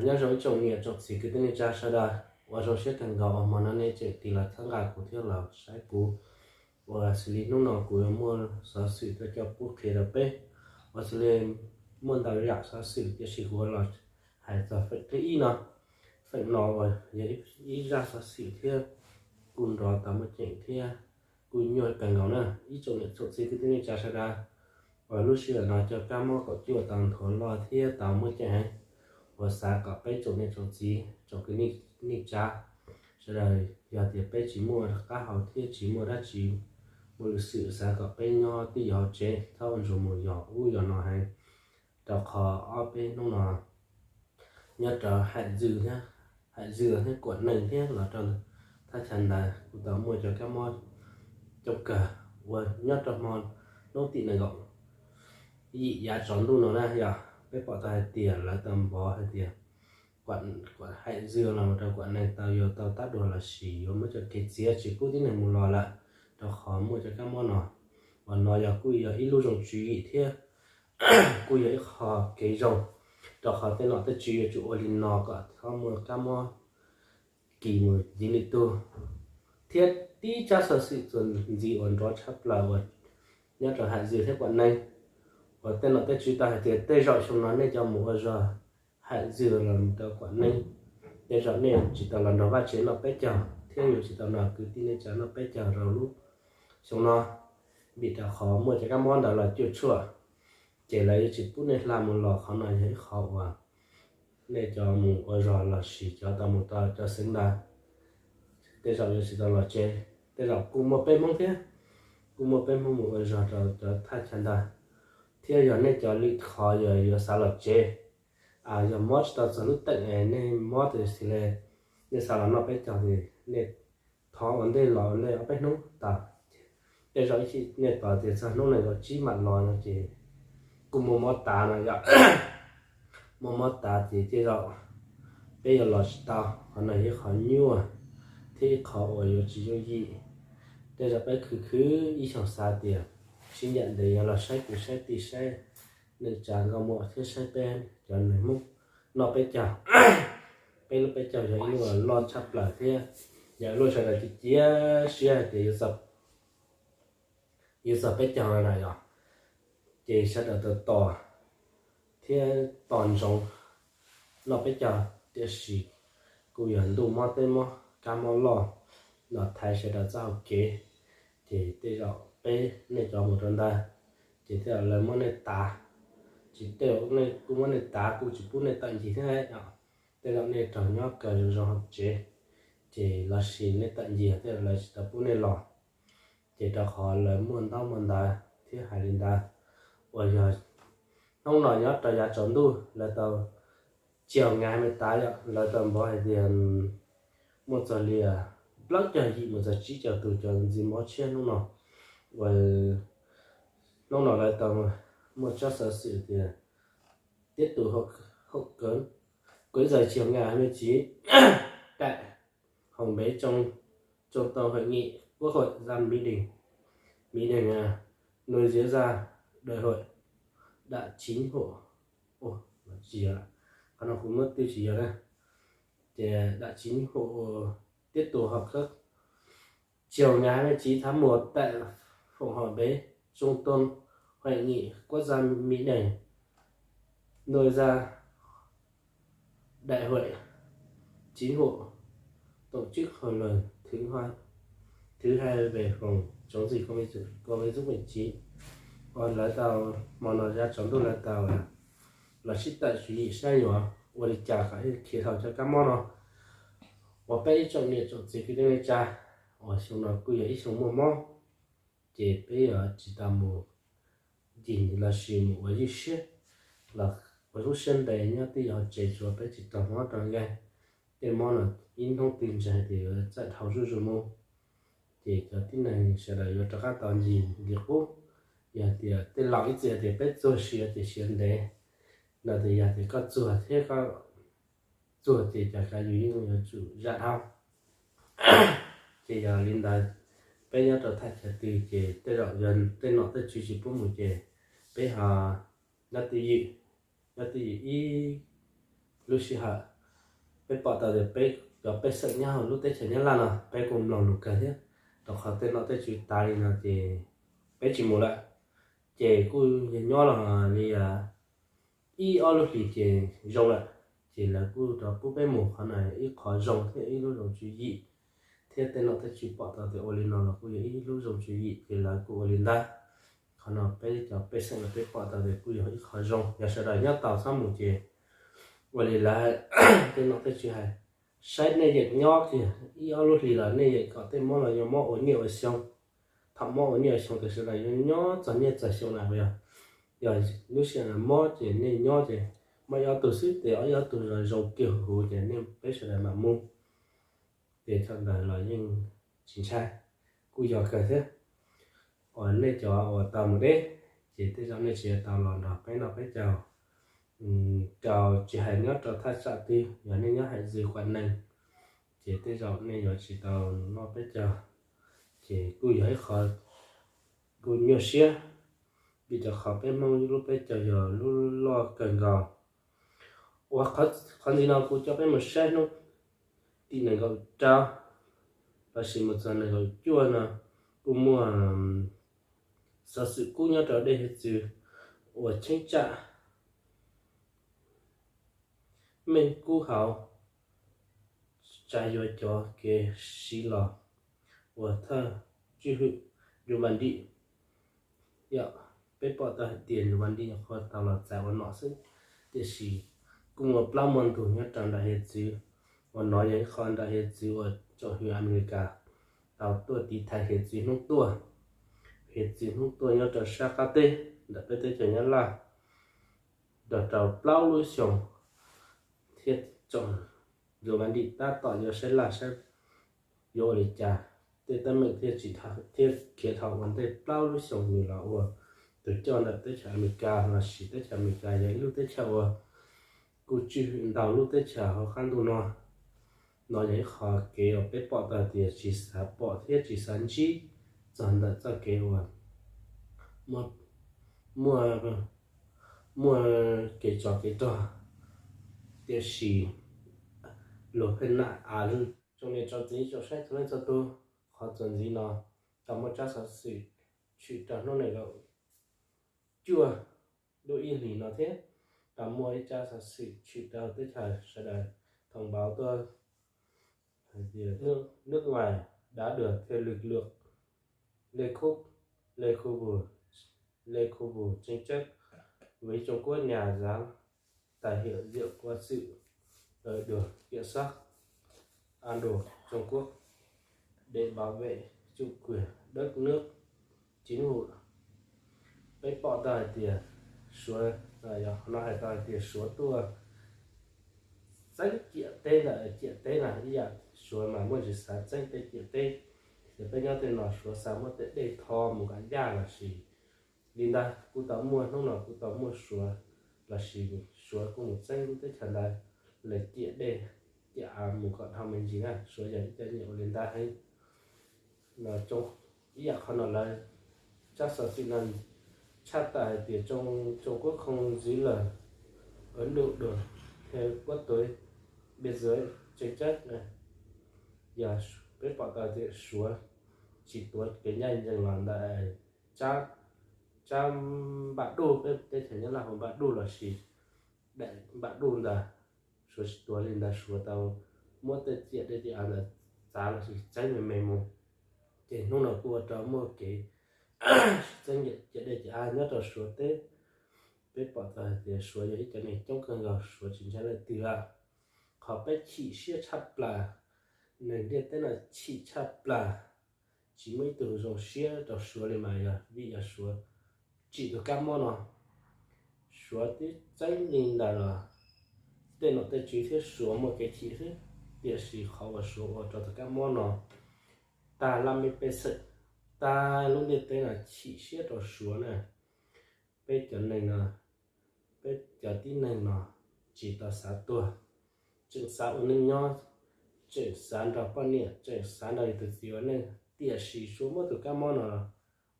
Nyob zoo ib tsoom niam tsoom txiv kwv tij neej tsa sawv daws, ua zoo siab kawg nkaus uas hmo no nej tseem tig los txhawb nqa kuv thiab los saib kuv. Ua xws li hnub no kuv yuav muaj xov xwm tuaj coj pub qhia rau peb. Ua xws li muaj ntau yam xov xwm tiam sis kuv los hais txog feem thib ib no. Feem no uas yog ib zaj xov xwm thiab kuj nrov tau muaj ceem thiab kuj nyuaj kawg nkaus na ib tsoom niam tsoom txiv kwv tij neej tsa sawv daws. Uas lub sij hawm no cov kab mob kaum cuaj tau nthuav loj thiab tau muaj ceem heev, uas xav kom peb tsoom niam tsoom txiv tsoom kwv tij neej tsa sawv daws, yog tias peb tsis muaj qab hau thiab tsis muaj dab tsi, muaj lub sij hawm xav kom peb nyob twj ywm hauv tsev txhob ua ntsuag mus yos ub yos no heev. Rau qhov ob peb hnub no nyob rau Hais Zws thiab, Hais Zws thiab Kuam Neeg thiab los rau thaj chaw ntawd kuj tau muaj cov kab mob coob kawg uas nyob rau hmo hnub tim nees nkaum yim yav tsaus ntuj no na yog peb pom tau hais tias lawv tau npov hais tias Kuam, Hais Zws los rau Kuam Neeg tau yuav tau tab duas los sis yuav muab cov kev txiav tsis pub tib neeg mus los lawm, rau qhov muaj cov kab mob no. Uas no yog kuj yog ib lub zoo tswv yim thiab kuj yog ib qho kev zoo, rau qhov tej nom tej tswv yuav tsum ua li no kom txhob muaj kab mob kis mus ntxiv lwm tus. Thiab tib tsab xov xwm txuas ntxiv uas nrov tshaj plaws uas nyob rau Hais Zws thiab Kuam Neeg, uas tej nom tej tswv tau hais tias tej zaum xyoo no nej cov mus ua zog Hais Zws los rau Kuam Neeg, tej zaum nej tsis tau los nrog vaj tsev noj peb caug thiab yuav tsis tau nrog kwv tij neej tsa noj peb caug rau lub xyoo no, vim rau qhov muaj cov kab mob ntawd los cuam tshuam, ces lawv yuav tsis pub nej hla mus los. Qhov no yog ib qho uas nej cov mus ua zog los sis cov tau mus tau cov xeev ntawd tej zaum yuav tsis tau los tsev. Tej zaum kuj muaj peb Hmoob thiab, kuj muaj peb Hmoob mus ua zog rau cov thaj chaw ntawd, thiab yog nej cov lwm qhov yog yuav xav los tsev, yog mob tsis tau txog lub teem es nej mob tias xws li nej xav los noj peb caug ces nej thov ua ntej los ua ntej ob peb hnub tas, tej zaum nej tos tias txog hnub nees nkaum tsib mam los no ces kuj muaj mob tav no yom. Muaj mob tav ces tej zaum peb yuav los tsis tau. Qhov no yog ib qho nyuaj thiab ib qho uas yuav tsis yooj yim. Tej zaum peb khwv khwv ib xyoos xav tias sib ncaim ntev yuav los saib kwv saib tij saib neej tsa nkauj muam thiab saib peb cov neeg Hmoob noj peb caug. Peb lub peb caug yog ib lub loj tshaj plaws thiab yog ib lub sawv daws cia siab hais tias yuav txog peb caug no na yom, ces sawv daws tau tos thiab tos ntsoov noj peb caug, tiam sis kuj yog ntuj mob teb mob kab mob loj los thaiv sawv daws txoj hau kev, ces tej zaum peb nej cov mus rau ntawd ces tej zaum lawv muab nej tav, tsis tej zaum nej kuj muab nej tav kuj tsis pub nej tawm ncig thiab. Tej zaum nej raug nyob kaw zoo zoo hauv tsev, ces los sis nej tawm ncig tej zaum lawv tsis tau pub nej los, ces rau qhov lawv muaj ntaub muaj ntawv thiab hais li ntawd. Uas yog hnub no nyob rau yav tsaus ntuj lawv tau, chiều ngày mười tám yom, lawv tau npov hais tias muaj txog li plaub caug yim mus txog tsib caug tus cov ntxim mob tshiab hnub no. Uas hnub no lawv tau muaj tsab xov xwm tias tiếp tục hậu, hậu cấn, cuối giờ chiều ngày hai mươi chín tại Hồng Bế Trung, Trung tâm hội nghị Quốc hội ra Mỹ Đình, Mỹ Đình à, nơi diễn ra đại hội đại chính phủ. Ồ, gì vậy? Qhov no kuv muab twb tsis yog na. Ces đại chính phủ tiếp tục họp các Chiều ngày hai mươi chín tháng một tại phòng họp Bế Trung tâm Hội nghị Quốc gia Mỹ Đình, nơi ra Đại hội Chính phủ tổ chức hội lần thứ hai, thứ hai về phòng chống dịch covid, covid mười chín. Còn lawv tau, hmo no yav tsaus ntuj lawv tau los sib tawm tswv yim saib yuav ua li cas kom khi dhau cov kab mob no. Uas peb ib tsoom niam tsoom txiv kwv tij neej tsa, uas xyoo no kuj yog ib xyoo muaj mob, ces peb yuav tsis tau mus ncig los sis mus ua ywj siab los ua lub siab ntev nyob twj ywm hauv tsev, tsuav peb tsis raug mob raug nkeeg. Tej mob no ib hnub twg ntshai hais tias yuav txawm dhau zuj zus mus, ces cov tib neeg sawv daws yuav rov qab tau ncig li qub. Yog tias tej laus ib txwm hais tias peb txuag siav ces siav ntev, no tias yog tias koj txuag thiab koj txuag ces cov kav yus yeej yuav tsum zam dhau. Ces yog li ntawd, peb nyob rau thaj chaw twg ces tej zaum yog tej nom tej tswv tsis pub mus ces peb ho nyob twj ywm, nyob twj ywm ib lub sij hawm, Peb pom tau tias peb cov pej xeem nyob hauv lub teb chaws Nyab Laj no peb kuj mloog lus kawg thiab, rau qhov tej nom tej tswv tas li no ces peb tsis mus lawm. Ces kuj yog nyob los li ib ob lub hlis ces zoo lawm, ces lawv kuj rov pub peb mus. Qhov no ib qho zoo thiab ib lub zoo tswv yim, thiab tej nom tej tswv pom tau tias ua li no los kuj yog ib lub zoo tswv yim ces lawv kuj ua li ntawd. Qhov no peb cov pej xeem los peb pom tau tias kuj yog ib qho zoo, yog sawv daws nyob tau txhob mus ces ua li lawv tej nom tej tswv hais, saib nej yeem nyob kiag ib ob lub hlis los nej yeem kom tej mob los yog mob ua niaj ua xyoo. Thaum mob ua niaj ua xyoo ces sawv daws yuav nyob txog niaj txog xyoo na yog. Yog lub sij hawm mob ces nej nyob ces mob ib ob tug xwb, ces ib ob tug zoo kiag huv ces nej peb sawv daws mam mus. Ces thaum ntawd los yeej tsis ntshai, kuj yog kawg thiab. Uas nej cov uas tau mus deb, ces tej zaum nej tsis tau los nrog peb noj peb caug, rau tsis hais nyob rau thaj tsam twg, yog nej nyob hais zws quav nees, ces tej zaum nej yuav tsis tau noj peb caug, ces kuj yog ib qho kuj nyuaj siab, vim rau qhov peb Hmoob lub peb caug yog lub loj kawg nkaus. Uas qhov ntxiv no kuv coj peb mus saib hnub tim nees nkaum rau lossis mus txog nees nkaum cuaj no kuj muaj xov xwm kub nyob rau dej hiav txwv uas cheeb tsam Meej Kub Hauv tsa yuav cov kev siv los ua thawj tswj hwm Ncu Npas Ndim. Yog peb pom tau hais tias Ncu Npas Ndim nyuam qhuav tau los txais ua nom xwb, tiam sis kuj muaj plaub muaj ntug nyob rau nram hiav txwv, uas no yog ib qho nram hiav txwv uas tsoom hwv Amelikas tau tuaj tiv thaiv hiav txwv hnub tuaj. Hiav txwv hnub tuaj nyob rau sab qab teb ntawm peb teb chaws Nyab Laj nrog rau plaub lub xyoo, thiab tsoom Ncu Npas Ndim tab tom yuav saib laj saib yuav ua li cas, tej teeb meem thiaj tsis, thiaj khiav dhau ua ntej plaub lub xyoo nws los ua tus coj ntawm teb chaws Amelikas lossis teb chaws Amelikas yog ib lub teb chaws uas kuj tswj hwm ntau lub teb chaws hauv qab ntuj no. No yog ib qho kev uas peb pom tau tias tsis xav pom thiab tsis xav ntsib txog ntawm txoj kev uas muaj, muaj kev tsov kev rog, tiam sis luag pheej nam av lug. Tsoom niam tsoom txiv tsoom saib txhua leej txhua tus, qhov txuas ntxiv no tau muaj tsab xov xwm tshwm rau hnub nees nkaum cuaj lub ib hlis no thiab tau muaj ib tsab xov xwm tshwm rau teb chaws sawv daws thông báo tuaj hais tias nước ngoài đã được thêm lực lượng lên khu, lên khu vực, lên khu vực tranh chấp với Trung Quốc nhằm giành tài liệu, diệu quân sự ở đường kiểm soát An Đô, Trung Quốc để bảo vệ chủ quyền đất nước, chính phủ. Peb pom tau hais tias Suav, no hais tau hais tias Suav tuaj txeeb ciam teb ntawm ciam teb na, ib yam Suav mas muaj tsis xav txeeb tej ciam teb, ces peb nyob tej no Suav xav muab tej dej tho mus kom yaj los sis li ntawd. Kuj tau muaj hnub no kuj tau muaj Suav los sis Suav kuj mus txeeb lub teb chaws ntawd, lawv ciam dej ciam av mus kom dhau me ntsis na. Suav yog ib cov nyiam ua li ntawd heev. Ib yam qhov no lawv tsab xov xwm no tshaj tawm hais tias Trung Quốc không giữ lời, Ấn Độ đuổi theo quốc tế, biên giới tranh chấp. Yog peb pom tau tias Suav tsis tuav kev ncaj ncees los ntawm tsab, tsab npaj duj, peb teb chaws Nyab Laj hu npaj duj los sis daim npaj duj ntawd, Suav tsis tuav li ntawd, Suav tau muab tej ciam dej ciam av ntawd txav los sis txeeb me me mus. Ces hnub no kuj ua rau muaj kev sib txeeb ciam dej ciam av nyob rau Suav teb. Peb pom tau hais tias Suav yog ib cov neeg coob kawg nkaus, Suav tsis ntshai leej twg lawm. Qhov peb chim siab tshaj plaws, neeg ntiaj teb no chim tshaj plaws, tsis muaj ib tug zoo siab rau Suav li mas yog vim yog Suav tsim tus kab mob no. Suav twb txeeb li ntawd los tej nom tej tswv thiab Suav muaj kev chim xwb, tiam sis qhov uas Suav ua rau tus kab mob no tag laj mej pej xeem, tag lub ntiaj teb no chim siab rau Suav na. Peb cov neeg no, peb cov tib neeg no tsis tau xav tuag, tseem xav ua neej nyob, tseem xav nrog poj niam, tseem xav nrog yus tus txiv ua neej, tiam sis Suav muab tus kab mob no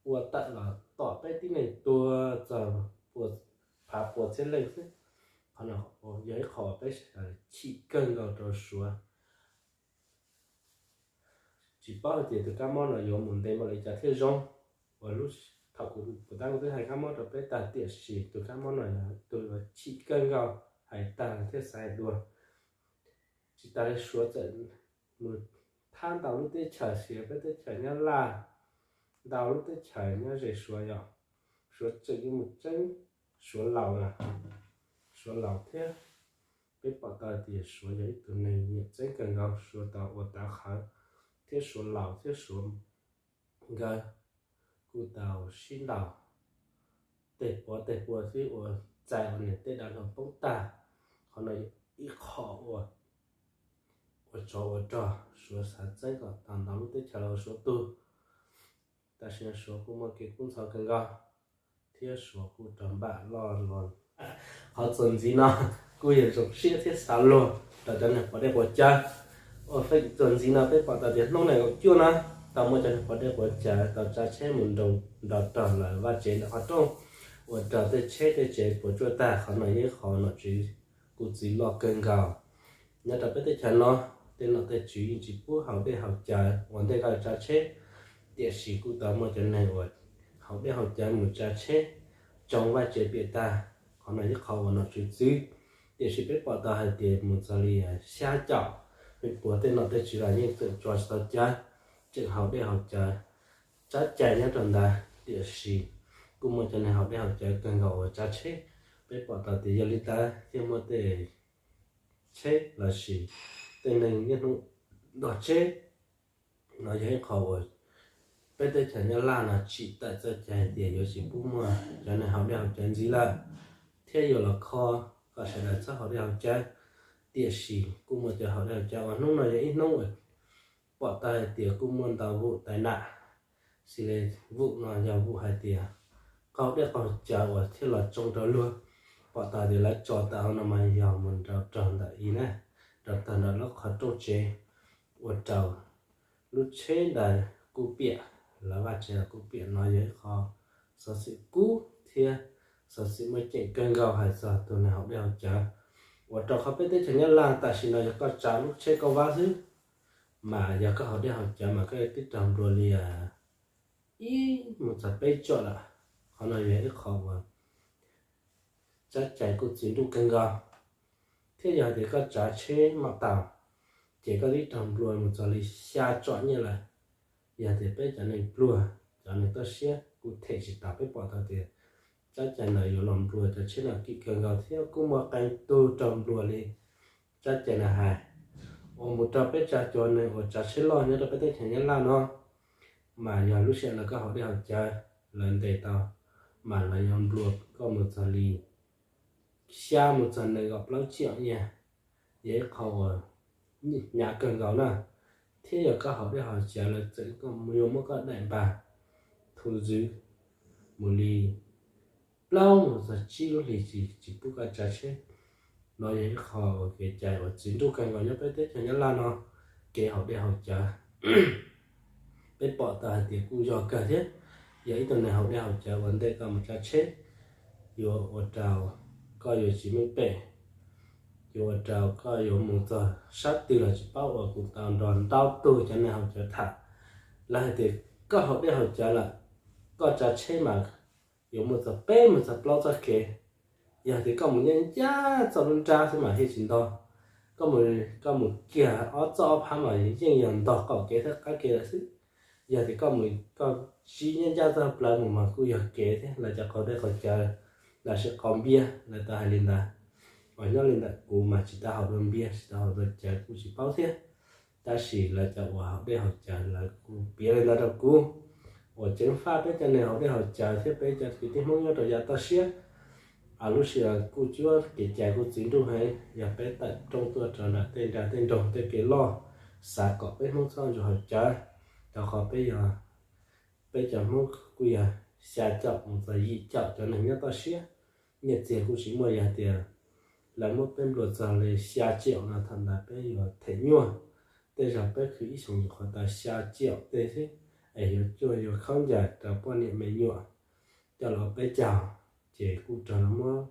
ua tawm los tom peb tib neeg tuag txog phav puas txhiab leej xwb. Qhov no yog ib qho peb chim kawg nkaus rau Suav. Tsis paub hais tias tus kab mob no yuav mus ntev npaum li cas thiaj zoo. Uas lub, thaum kuv, kuv tab kuv twb hais kab mob rau peb tag, tiam sis tus kab mob no yog tus uas chim kawg nkaus, hais tag thiaj xav hais dua. Tsis tas li Suav txawm mus thab ntau lub teb chaws, sis peb teb chaws Nyab Laj, ntau lub teb chaws nyob ze Suav yom. Suav tseem yuav mus txeeb Suav laus na, Suav laus thiab. Peb pom tau tias Suav yog ib tug neeg nyiam txeeb kawg nkaus, Suav tau ua tav qhawv thiab Suav laus thiab Suav nkawd kuj tau sib ntaus tej pov tej puas xwb, ua txais ua niam tej dav hluas poob tag. Qhov no ib qho ua, ua tsov ua rog, Suav xav txeeb kom tau ntau lub teb chaws los ua Suav tug. Tam sim no Suav kuj muaj kev kub ntxhov kawg nkaus, thiab Suav kuj raug npam loj los. Qhov txuas ntxiv no kuj yog zoo siab thiab xav luag rau cov neeg quav dej quav cawv. Ua feem txuas ntxiv no peb pom tau tias hnub nees nkaum cuaj no tau muaj cov neeg quav dej quav cawv tau tsav tsheb mus nroo nrog rog lawm vaj tsev ntawm qhov rooj, ua rau tej tsheb tej tsev puas tsuaj tag. Qhov no yog ib qho nom tswv kuj txwv loj kawg nkaus. Nyob rau peb teb chaws no, tej nom tej tswv yeej tsis pub haus dej haus cawv ua ntej koj tsav tsheb, tiam sis kuj tau muaj cov neeg uas haus dej haus cawv mus tsav tsheb tsoo vaj tsev piam tag. Qhov no ib qho uas nom tswv txwv, tiam sis peb pom tau hais tias mus txog li xya caum feem pua tej nom tej tswv los yeej tseem tso tsis tau cawv, tseem haus dej haus cawv tsab cai nyob rau ntawd. Tiam sis kuj muaj cov neeg haus dej haus cawv kawg nkaus uas tsav tsheb. Peb pom tau tias yog li ntawd thiaj muaj tej tsheb lossis tej neeg niaj hnub nrog tsheb. No yog ib qho uas peb teb chaws Nyab Laj no tsim tawm txoj cai hais tias yuav tsis pub muaj cov neeg haus dej haus cawv ntxiv lawm, thiab yuav los kho kom sawv daws txhob haus dej haus cawv. Tiam sis kuj muaj cov haus dej haus cawv uas hnub no yog ib hnub uas pom tau hais tias kuj muaj ntau vum tai nam. Xws li vum no yog vum hais tias qaug dej qaug cawv uas thiaj los tsoo rau luag, pom tau tias lawv tso tawm hauv no mas yog mus nroo rog ntawm i na, nroo rog ntawm lub qhov rooj tsev, ua rau lub tsheb ntawd kuj piam, lawv vaj tsev los kuj piam. No yog ib qho xov xwm kub thiab xov xwm muaj ceem kawg nkaus hais txog tus neeg haus dej haus cawv. Ua rau qhov peb teb chaws Nyab Laj tam sim no yog koj tsav lub tsheb koj vab xwb, mas yog koj haus dej haus cawv mas koj twb raug nplua li ib mus txog peb tsom lawm. Qhov no yog ib qho uas tsab cai kuj txwv nruj kawg nkaus, thiab yog hais tias koj tsav tsheb mam tau, ces koj twb raug nplua mus txog li xya tsom nyiaj lawm. Yog tias peb cov neeg pluag, cov neeg toj siab kuj them tsis tau. Peb pom tau tias tsab cai ntawd yuav los nplua cov tsheb no kim kawg nkaus thiab kuj muaj qee tug raug nplua li tsab cai ntawd hais. Uas mus rau peb tsa cov neeg uas tsav tsheb loj nyob rau peb teb chaws Nyab Laj no, mas yog lub sij hawm no koj haus dej haus cawv, lawv ntes tau, mas lawv yuav nplua koj mus txog li xya mus txog nees nkaum plaub tsiaum nyiaj, yog ib qho uas hnyav kawg nkaus na. Thiab yog koj haus dej haus cawv lawv txawm yuav muab koj daim npag thu ntxwv mus li plaub mus txog tsib lub hlis tsis, tsis pub koj tsav tsheb. No yog ib qho uas kev cai uas txwv nruj kawg nkaus nyob peb teb chaws Nyab Laj no, kev haus dej haus cawv. Peb pom tau hais tias kuj yog kawg thiab, yog ib tug neeg haus dej haus cawv ua ntej koj mus tsav tsheb, yuav ua rau koj yuav tsis meej pem, yuav ua rau koj yuav mus txog sab twg los tsis paub. Uas kuv tau nrog ntau tug cov neeg haus cawv tham, lawv hais tias koj haus dej haus cawv lawm, koj tsav tsheb mas yuav mus txog peb mus txog plaub txoj kev. Yog tias koj mus ncaj ncaj txoj lub nrab xwb mas thiaj tsis ntog. Koj mus, koj mus kiag ob txoj ob phab mas yeej yog ntog qaum kev thiab qab kev lawm xwb. Yog tias koj mus koj tsib ncaj ncaj txoj plawv mus mas kuj yog kev thiab. Lawv cov qaug dej qaug cawv lossis qaug npias lawv tau hais li ntawd. Uas nyob li ntawm kuv mas tsis tau haus dua npias tsis tau haus dua cawv kuj tsis paub thiab. Tab sis lawv cov uas haus dej haus cawv lawv kuj piav li ntawd rau kuv. Uas ceev faj peb cov neeg haus dej haus cawv thiab peb cov kwv tij Hmoob nyob rau yav toj siab, lub sij hawm kuj cuab kev cai kuj txwv nruj heev. Yog peb tawm rooj tuaj rau nram tej nra tej nroog tej kev loj, xav kom peb Hmoob txhob ntsuas haus cawv, rau qhov peb yog, peb cov Hmoob kuj yog xya caum mus txog yim caum cov neeg nyob toj siab. Nyiaj txiag kuj tsis muaj, yog tias lawv muab peb nplua txog li xya tsiaum no thaum ntawd peb yuav them nyuaj. Tej zaum peb khwv ib xyoos nyuam qhuav tau xya tsiaum tej xwb, es yuav cuag yuav khaub ncaws rau poj niam me nyuam coj los ua peb caug, ces kuj raug lawv muab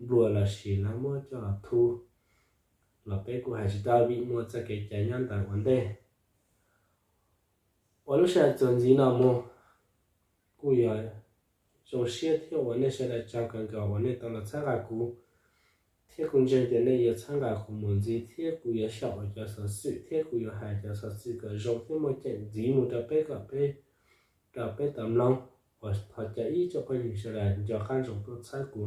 nplua los sis lawv muab coj los thu, los peb kuj hais tsis tau vim muaj txoj kev cai nyob ntawd ua ntej. Ua lub sij hawm txuas ntxiv no mus, kuj yog zoo siab thiab ua nej sawv daws tsaug kawg nkaus uas nej tau los txhawb nqa kuv, thiab kuv ntseeg tias nej yuav txhawb nqa kuv mus ntxiv thiab kuv yuav xyaum ua cov xov xwm thiab kuv yuav hais cov xov xwm kom zoo thiab muaj ceem ntxiv mus rau peb kom peb, rau peb tau mloog. Uas thov caw ib tsoom phooj ywg sawv daws nco qab ntsoov tuaj txhawb kuv